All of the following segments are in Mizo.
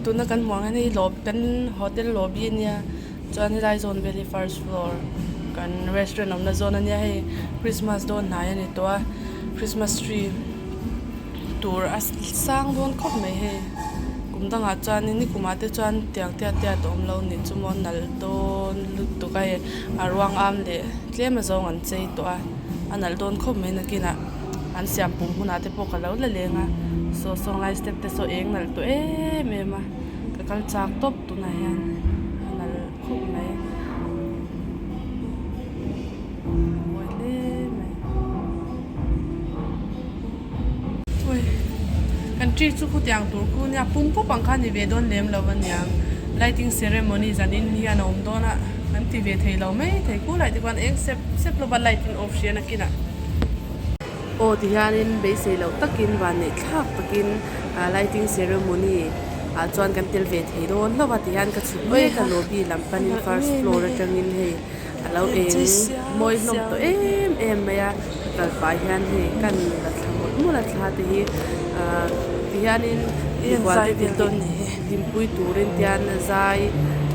Hei tuna kan hmuh ang hian hei lawb kan hotel lobby ania chuan helai zawn vel hi first floor kan restaurant awmna zawn ania hei christmas dawn hnai a ni tawh a christmas tree tur a sang dawn khawp mai hei kum dangah chuanin nikumah te chuan tiang tiat tiat a awm lo nih chu maw nalh dawn lutuk a hei a ruang am leh tlem a zawng an chei tawh a a nalh dawn khawp mai nakinah an siam pum hunah te pawh ka lo la leng a saw sawng lai step te saw eng nalh tawh em em a ka kal chak tawp tunah hian a nalh khawp mai a mawi hle mai ui kan tree chu khutiang tur khu nia pum pup ang kha ni ve dawn lem lo aniang lighting ceremony zanin hian a awm dawn a kan ti ve thei lo mai thei khulai te khuan eng sep sep lova light in off hrih a nakinah. Aw ti hianin beisei loh takin vanneih thlak takin ah lighting ceremony ah chuan kan tel ve thei dawn hlauh a ti hian ka chhuk mek a lobby lam panin first floor atangin hei a lo eng mawi hlawm tawh em em mai a ka kal pah hian hei kan la thla mawlh mawlh a thla te hi ah ti hianin mikhual te hlimpui turin tian zai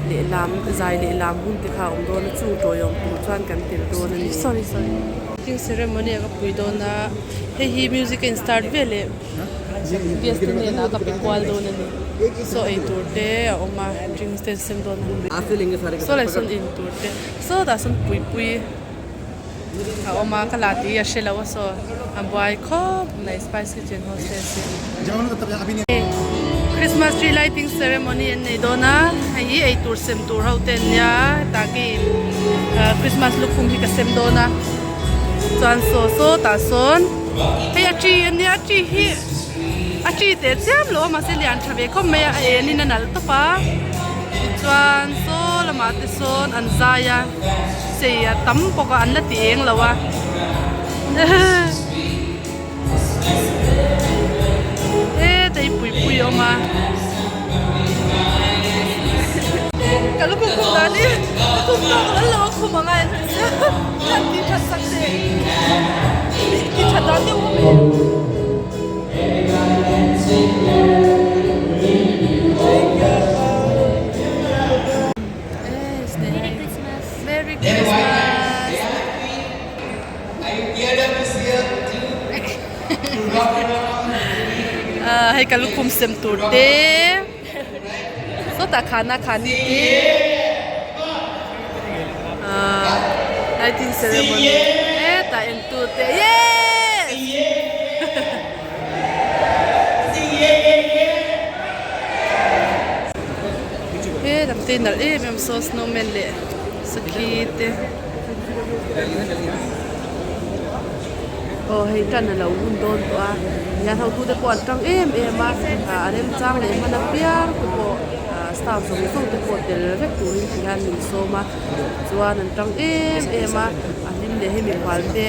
leh lam zai leh lam hun te kha a awm dawn a chung tawiawm tur chuan kan tel dawn a ni. Lighting ceremony a ka pui dawn a hei hi music a in start veleh guest te hnenah ka pe kual dawn a ni saw ei tur te a awm a drinks te an sem dawn a saw leh sawn in tur te sawtah sawn puipui a awm a ka la tih a hre lo a saw a buai khawp mai spice kitchen hostess hi. Christmas tree lighting ceremony an nei dawn a hei hi ei tur sem tur ho te an nia hetah keiin Christmas lukhum hi ka sem dawn a chuan saw sawtah sawn hei a tree a nia a tree hi a tree teh chiam lo a mahse lian tha ve khawp mai a a en in a nalh tawp a tichuan saw lamah te sawn an zai a chei a tam bawk a an la ti eng lo a. Heta hi puipui a awm a ka lukhum khum dan hi lukhum tawk lal lo a khum ang a hian tih that sak teh tih that dan deuh awm e. Merry Christmas. Merry Christmas. Hei ka lukhum sem tur te sawtah khana khani te lighting ceremony hetah en tu te yes he lam te nalh em em saw snowman leh sakhi te. Aw hei tan a lo hun dawn tawh a hian hotute pawh an tang em em a ah a remchang leh hman apiang te pawh ah staff zawng zawng te pawh tel vek turin ti hian min sawm a chuan an tang em em a a hlim leh hei mikhual te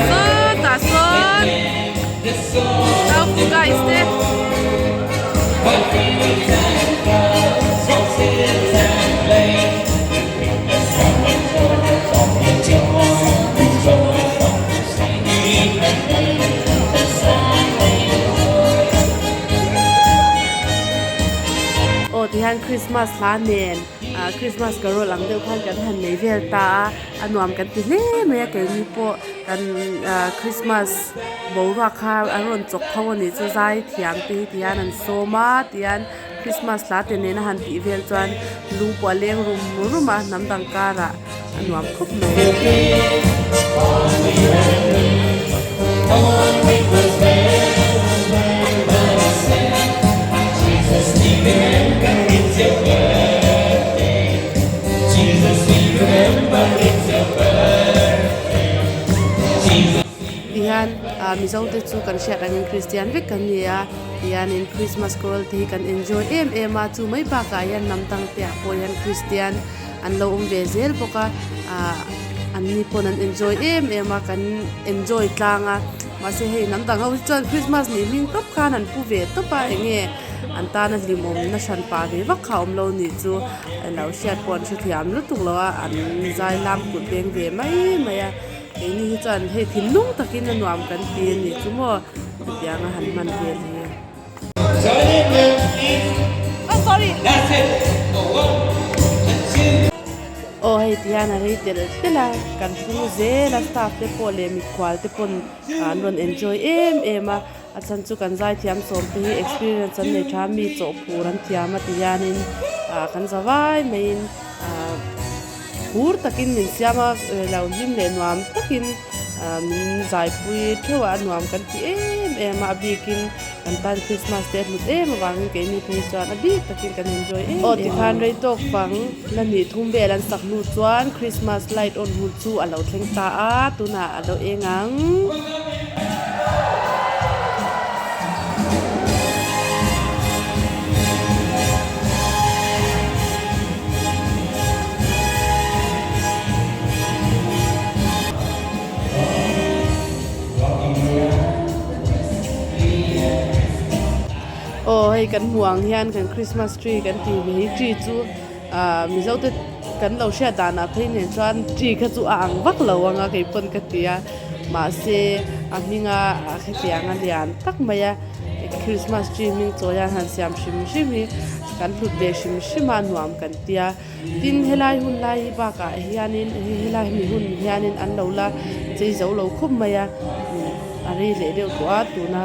Sawtah sawn Taufu guys te Aw tihian Christmas hla nen ah Christmas carol ang deuh khan kan han nei vel ta a a nuam kan ti hle mai a keini pawh kan ah Christmas boruak kha an rawn chawk tho a nih chu zai thiam te hi tihian an sawm a tihian Christmas hla te nena han tih vel chuan lung pawh a leng rum rum a hnam dang karah a nuam khawp mai. hian ah mizo te chu kan hriat angin kristian vek kan ni a tihianin christmas carol te hi kan enjoy em em a chu mai bakah hian hnam dang te ah pawh hian kristian an lo awm ve zel bawk a ah an ni pawn an enjoy em em a kan enjoy tlang a mahse hei hnam dang ho hi chuan christmas nih hming tawp khan an pu ve tawp a eng nge an tana hlimawm na hran pah ve vak kha a awm lo nih chu lo hriat pawh an hrethiam lutuk lo a an zai lam kut beng ve mai mai a keini hi chuan hei thinlung takin a nuam kan ti a nih chu maw hetianga han hman vel hi. Aw hei ti hian a rei telh telh a kan hung zel a staff te pawh leh mikhual te pawn an rawn enjoy em em a. A chhan chu kan zaithiam sawm te hi experience an nei tha a mi chawhphur an thiam a ti hianin ah kan za vai maiin ah phur takin min siam a lo hlim leh nuam takin ah min zaipui theuh a a nuam kan ti em em a a bikin kan tan Christmas te a hlut em avangin keini phei chuan a bik takin kan enjoy em em a. Aw tikhan rei tawk fang la nih thum vel an sak hnu chuan Christmas light on hun chu a lo thleng ta a tunah a lo eng ang. Aw hei kan hmuh ang hian kan christmas tree kan tih ve hi tree chu ah mizo te kan lo hriat danah phei nen chuan tree kha chu a ang vak lo ang a kei pawn ka ti a. Mahse a hminga a hetiang a lian tak mai a Christmas tree hming chawi hian han siam hrim hrim hi kan hlut ve hrim hrim a nuam kan tia tin helai hun lai hi bakah hianin helai mi hun hianin an lo la chei zo lo khawp mai a a rei leh deuh tawh a tuna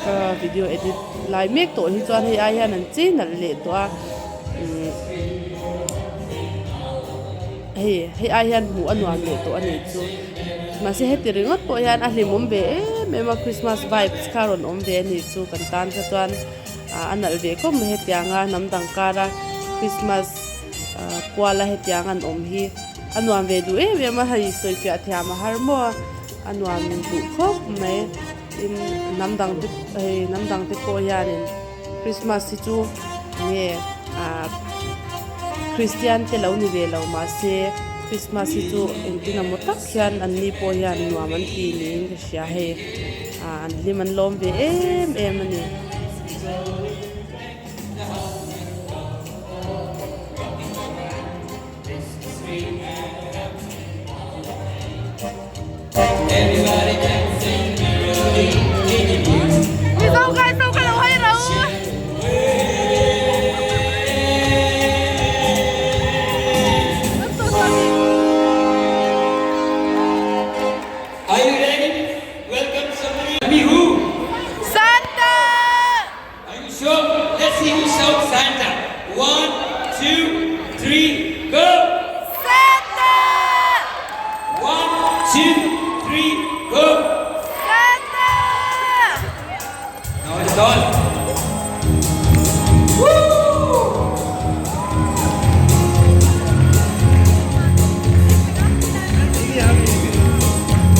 ka video edit lai mek tawh hi chuan hei ai hian an chei nalh leh tawh a Hei hei ai hian hmuh a nuam leh tawh a nih chu mahse heti ringawt pawh hian a hlimawm ve em em a christmas vibes kha a rawn awm ve a nih chu kan tan kha chuan ah a nalh ve khawp mai hetianga hnam dang kara christmas ah kuala hetiang an awm hi a nuam ve duh em em a hei sawi fiah thiam a har maw a a nuam duh khawp mai tin hnam dang te hei hnam dang te pawh hianin. Christmas hi chu enge ah Christian te lo ni ve lo mahse Christmas hi chu engtin emaw tak hian an ni pawh hian nuam an ti niin ka hria hei ah an hlim an lawm ve em em a ni. Are you ready? Welcome somebody. Me who? Santa! Are you sure? Let's see who shouts Santa. One, two, three, go! Santa! One, two, three, go! Santa! Now it's on.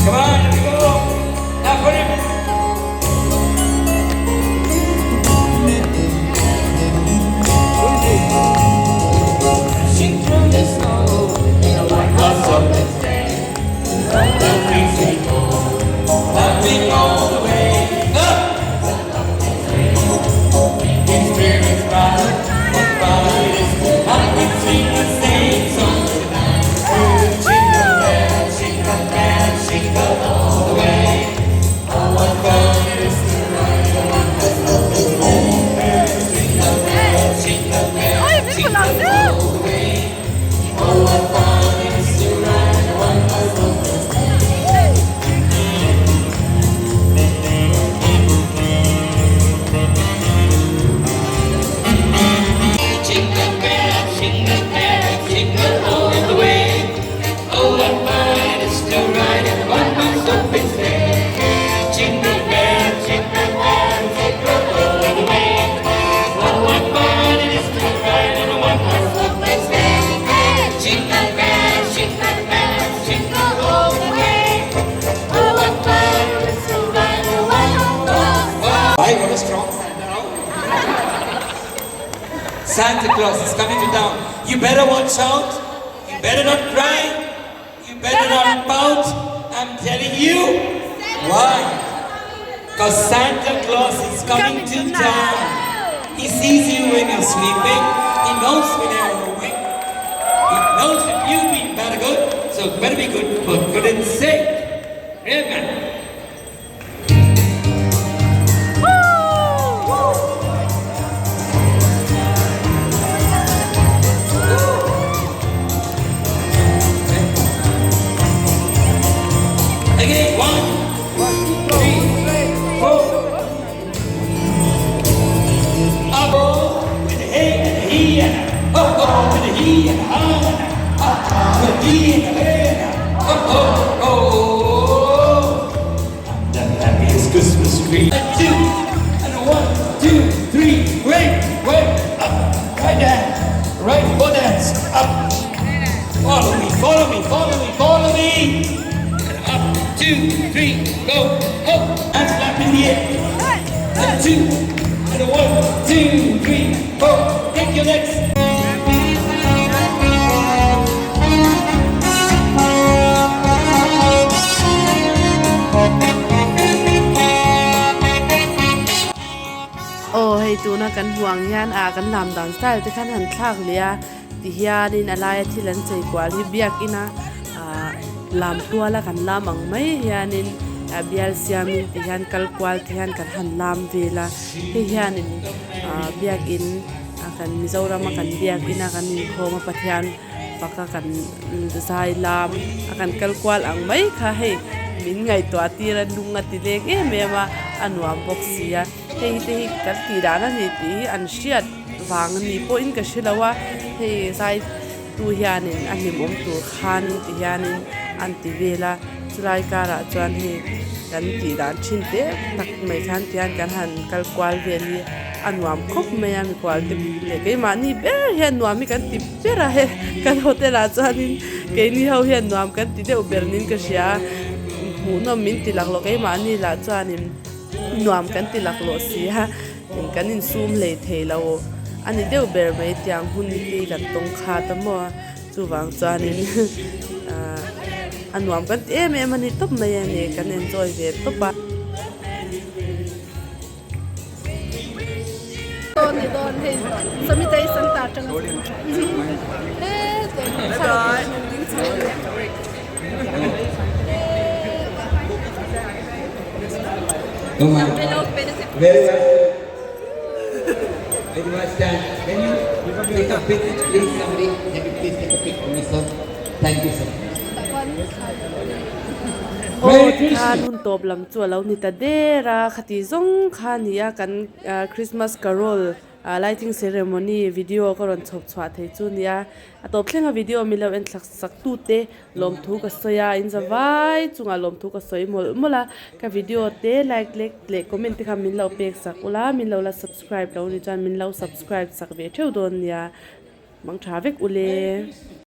Come on, here we go. Now put it. Santa Claus is coming to town. You better watch out. You better not cry. You better not pout. I'm telling you why. Because Santa Claus is coming to town. He sees you when you're sleeping. He knows when you're awake. He knows if you've been bad or good. So better be good for goodness sake. Amen. Again, one, three, four. Up with a hey and a he and a ho ho with a he and a ha and a up with a he and a hey and a ho ho ho. The happiest Christmas tree. And two and a one, two, three. Wait, wait, up, right hand, right both hands, up. Follow me, follow me, follow me, follow me. And up, two, three, go, up, and slap in the air. And two, and a one, two, three, four. Take your legs. Aw hei tuna kan hmuh ang hian ah kan lam dan style te khan han thlak leh a tihianin a laia thil an chei kual hi biakin a ah lam tual a kan lam ang mai hianin a bial siamin ti hian kal kual te hian kan han lam vel a hei hianin ah biakin a kan Mizoram a kan biakin a kan inkhawm a Pathian faka kan zai lam a kan kal kual ang mai kha hei min ngaihtuah tir a lung a ti leng em em a a nuam bawk si a hei te hi kan tih dan a ni tih hi an hriat vang a ni pawhin ka hre lo a hei zai tu hianin a hlimawm tur khanin ti hianin an ti vel a chulai karah chuan hei kan tih dan thin te tak mai khan ti hian kan han kal kual vel hi a nuam khawp mai a mikhual te leh keimahni ber hian nuam hi kan ti ber a he kan hotel ah chuanin keini ho hian nuam kan ti deuh ber niin ka hria a hmuhnawm min ti laklawh keimahni lah chuanin nuam kan ti laklawh si a kan insum hlei thei lo a ni deuh ber mai tiang hun hi kan tawng khat a maw chuvang chuanin ahh a nuam kan ti em em a ni tawp mai a ni kan enjoy ve tawp a. Oh my God. Very well. Very well stand. Can you take a pic, please, somebody? Can you please take a pic for me, sir? Thank you, sir. Aw tikhan hun tawp lam chu a lo ni ta der a khati zawng kha a ni a kan Christmas carol lighting ceremony video ka rawn chhawp chhuah thei chu a ni a a tawp thlenga video min lo en thlak sak tute lawmthu ka sawi a in za vai chungah lawmthu ka sawi mawlh mawlh a ka video te like leh leh comment te kha min lo pek sak ula min lo la subscribe lo ni chuan min lo subscribe sak ve theuh dawn nia mang tha vek ule.